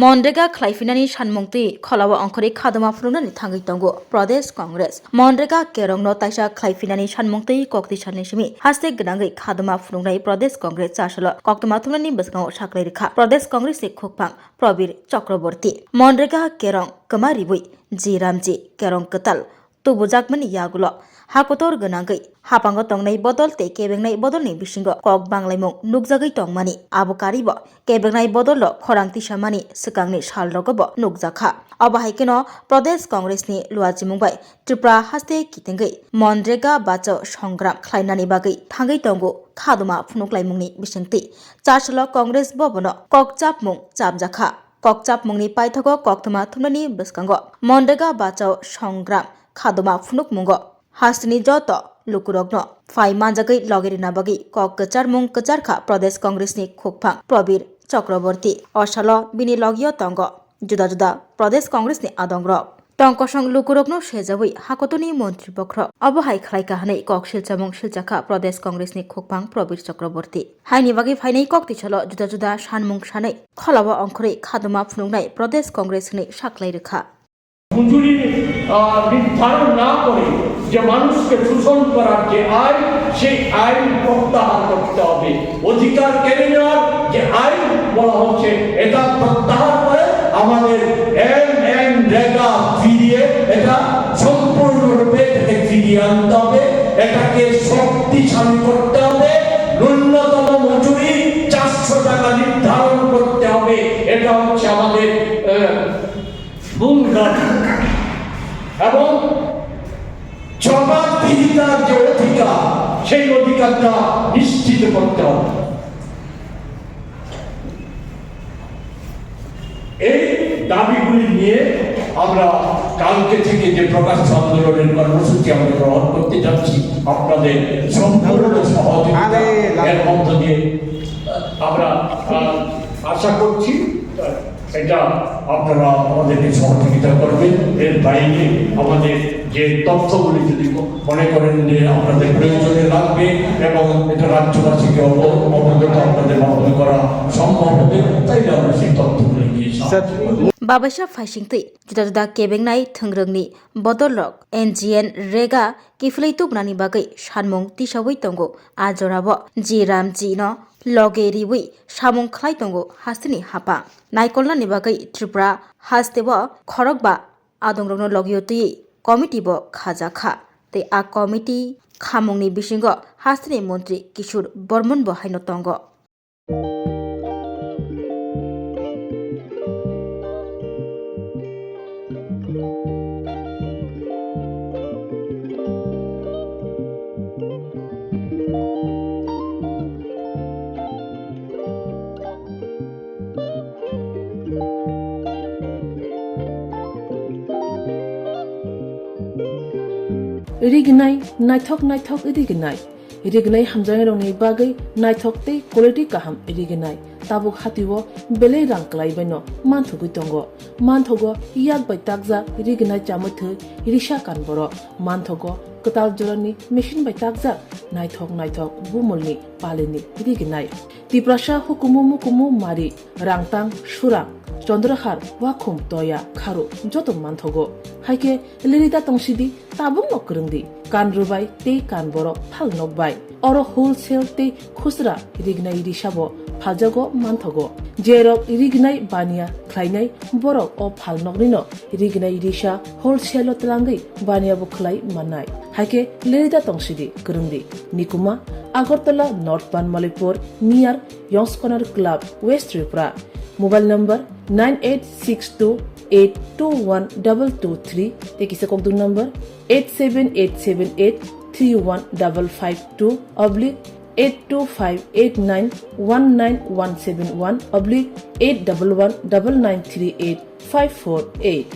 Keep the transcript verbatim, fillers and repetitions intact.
Monrega khlaiphinani sanmung twi kholao ongkhorwi khaduma phunuknani thangwi tongo Pradesh Congress. Monrega kerongno taisa khlaiphinani sanmung twi kokti salni simi haste gwnangwi khaduma phunuknai Pradesh Congress chasalo koktwma thumnani bwskango saklai rwkha Pradesh Congress ni khukphang Probir Chakraborty. Monrega kerong kwma ribwi G Ramji kerong kwtal tubujakmani yagulo hakotor gwnangwi hapango tongnai bodol tei kebengnai bodolni bisingo kok banglaimung nukjagwi tongmani. Abo karibo kebengnai bodollo khorang tisamani swkangni salrogobo nukjakha. Obo hai kheno Pradesh Congressni luachimung bai Tripura haste kitingwi Monrega Bachao Songram khlainani bagwi thangwi tongo khaduma phunuklaimungni bisingtwi. Chasalo Congress bobono kokchapmung chapjakha. Kokchapmungni paithago koktwma thumnani bwskango Monrega Bachao Songram khaduma phunukmungo hasteni joto lukurokno phai manjagwi logi rina bagwi kok kwcharmung kwcharkha Pradesh Congressni khukphang Probir Chakraborty. O salo bini logio tongo juda juda Pradesh Congressni adongrok. Tongkosong lukurokno sejawi hakotoni montri bokhorok obo hai khlaikha hwnwi kok silchamung silchakha Pradesh Congressni khukphang Probir Chakraborty. Haini bagwi phainai kok tisalo juda juda sanmung sanwi kholao ongkhorwi khaduma phunuknai Pradesh Congress hwnwi saklai rwkha. মজুরি, আহ, নির্ধারণ না করে যে মানুষকে শোষণ করার যে আইন, সেই আইন প্রত্যাহার করতে হবে। অধিকার কেড়ে নেওয়ার যে আইন বলা হচ্ছে, এটা প্রত্যাহার করে আমাদের এম এন রেগা ফিরিয়ে এটা সম্পূর্ণরূপে এটাকে ফিরিয়ে আনতে হবে, এটাকে শক্তিশালী করতে হবে, ন্যূনতম মজুরি চারশো টাকা নির্ধারণ করতে হবে। এটা হচ্ছে আমাদের, আহ, মূল দাবি। এবং জবাবদিহিতার যে অধিকার, সেই অধিকারটা নিশ্চিত করতে হবে। এই দাবিগুলি নিয়ে আমরা কালকে থেকে যে প্রকাশ্য আন্দোলনের কর্মসূচি আমরা গ্রহণ করতে যাচ্ছি, আপনাদের সম্পূর্ণ সহযোগিতা এর মধ্য দিয়ে আমরা, আহ, আশা করছি। এটা আপনারা আমাদেরকে সহযোগিতা করবেন। এর বাইরে আমাদের যে তথ্যগুলি যদি মনে করেন যে আপনাদের প্রয়োজনে লাগবে এবং এটা রাজ্যবাসীকে অব-, অবগত আপনাদের মাধ্যমে করা সম্ভব হবে, তাইলে আমরা সেই তথ্যগুলি নিয়ে সামনে আসবো। Babaisa phaisingtwi juda juda kebengnai thwngrwngni bodolrok N G N rega kiphilwi tubunani bagwi sanmung tisawi tongo. A jorao G Ramji no loge riwi samung khlai tongo hasteni hapang. Naikolnani bagwi Tripura hasteo khorokba adongrokno logio twiwi committee bo khajakha. Tei a committee khamungni bisingo hasteni montri Kishore Borman bo haino tongo. Rignai, naithok naithok rignai. Rignai hamjaknairokni bagwi naithok tei quality kaham rignai. Tabuk hatio belai rang kwlaibaino manthogwi tongo. Manthogo yak bai takjak rignai chamwi thwi risa kan borok. Manthogo kwtal jorani machine bai takjak naithok naithok bumulni palini rignai. Tiprasa hukumu mukumu mari, rangtang, surang, chondrahar, wakhum, toya, kharu joto manthogo. Haikhe lirida tongsidi, tabukno kwrwngdi, kan rwbai tei kan borok phal nokbai. Oro wholesale tei khusra rignai risabo phaljago manthogo. Jerok rignai baniya khlainai borok o phalnoknino rignai risa wholesale-o twlangwi baniya bo khlai mannai. Haikhe lirida tongsidi kwrwngdi. Nikuma, Agartala North Banmalipur, near Yongs Corner Club, West Tripura. Mobile number nine eight six two eight two one double two three, tei kisa kokduk number eight seven eight seven eight three one double five two oblique eight two five eight nine one nine one seven one oblique eight double one double nine three eight five four eight.